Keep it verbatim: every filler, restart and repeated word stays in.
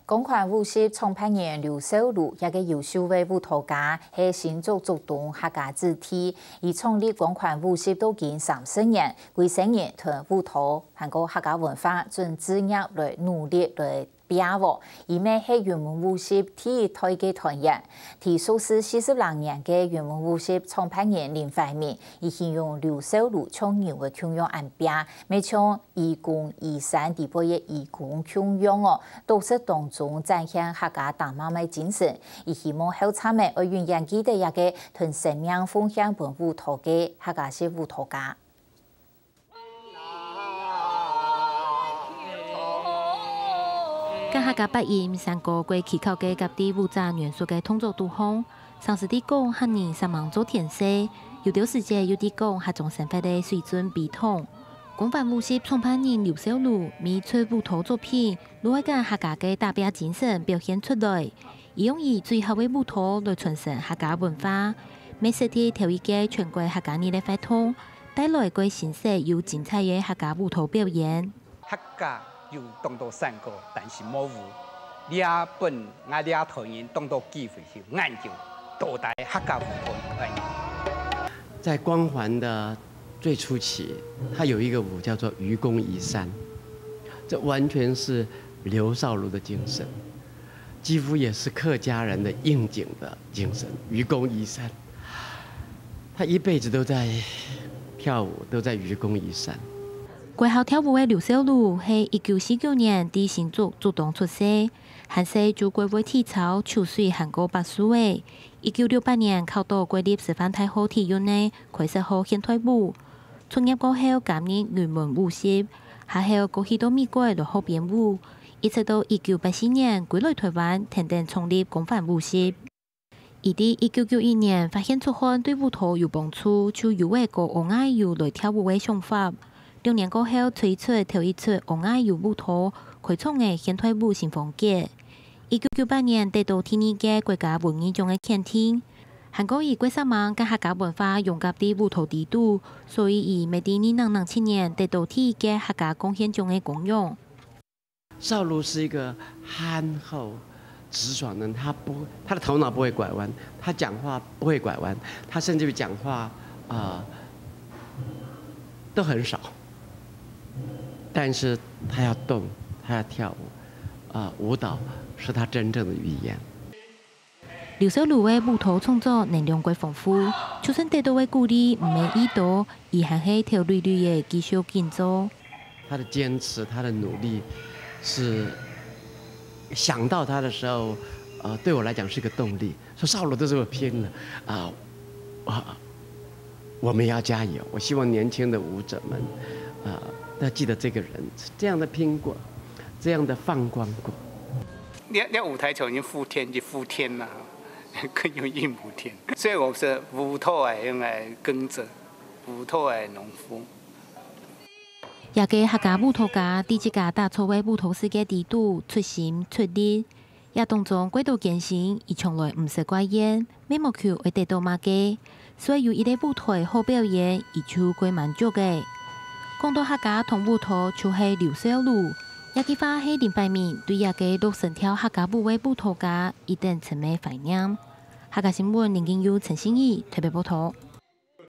光環舞集創辦人劉紹儒，這个優秀个舞蹈家，係新竹竹東客家子弟。佢創立光環舞集到今三十年，歸生人同舞蹈，還過客家文化準職業來努力來拚喔。佢乜係雲門舞集第一代个團員。在熟識四十零年个雲門舞集創辦人林懷民，佢形容劉紹儒像牛仔共樣恁拚，乜像愚公移山底背个愚公共樣喔，都市當中展現客家打拚个精神。佢希望後生人愛永遠記得這个同生命奉獻分舞蹈个客家式舞蹈家。 佮客家八音、山歌過技巧个合在舞者元素个動作肚項，像係在講客人煞猛做田事，有兜時節又在講客庄生活个水準比統。光環舞集創辦人劉紹儒，每齣舞蹈作品，都會佮客家个打拚精神表現出來。 佢用佢最好个舞蹈來傳承客家文化，乜設立頭一屆全國客家日个活動，帶來過新式又精彩个客家舞蹈表演。客家有當多山歌，但是無舞。這分𠊎這團員當多機會去研究到底客家舞蹈有哪樣。在光環的最初期，它有一个舞叫做愚公移山，这完全是刘绍儒的精神。 几乎也是客家人的应景的精神，愚公移山。他一辈子都在跳舞，都在愚公移山。國校跳舞个劉紹儒係一九四九年在新竹竹東出世，還細就過會體操、泅水還過百樹仔。一九六八年考到國立師範大學體育系，開始學現代舞。出業過後加入雲門舞集，下後過去到美國來學編舞，一直到一九八四年歸來台灣，跈等創立光環舞集。佢在一九九一年發現出汗對舞蹈有幫助，就有仔過蚵仔油來跳舞个想法。六年過後，推出頭一齣蚵仔油舞蹈，開創了現代舞新風格。一九九八年得到第二屆國家文藝獎个肯定。還過佢過煞猛佮客家文化融合在舞蹈底肚，所以佢乜在二零零七年得到第一屆客家貢獻獎个光榮。 紹儒是一个憨厚、直爽的人，他不，他的头脑不会拐弯，他讲话不会拐弯，他甚至于讲话，呃，都很少，但是他要动，他要跳舞，啊、舞蹈是他真正的语言。 劉紹儒个舞蹈創作能量蓋豐富，就算得到个鼓勵毋係已多，佢還係頭鐳鐳仔繼續緊做。他的坚持，他的努力，是想到他的时候，呃，对我来讲是个动力。说绍儒都这么拼了啊，我我们要加油！我希望年轻的舞者们，啊、要记得这个人，这样的拼过，这样的放光过。 你你舞台球已经负天，已经负天了，更有一母天。所以我们是舞蹈的用来耕者，舞蹈的农夫。這个客家舞蹈家在自家打造个舞蹈世界底肚出心出力，這當中過多艱辛，佢從來毋識怪怨，乜無求愛得到麼个。 所以有一个舞台好表演，佢就過滿足个。講到客家同舞蹈，就係劉紹儒。這句話係林懷民對這个落身跳客家舞个舞蹈家，一等深个懷念。客家新聞林金佑、陳信義特別報導。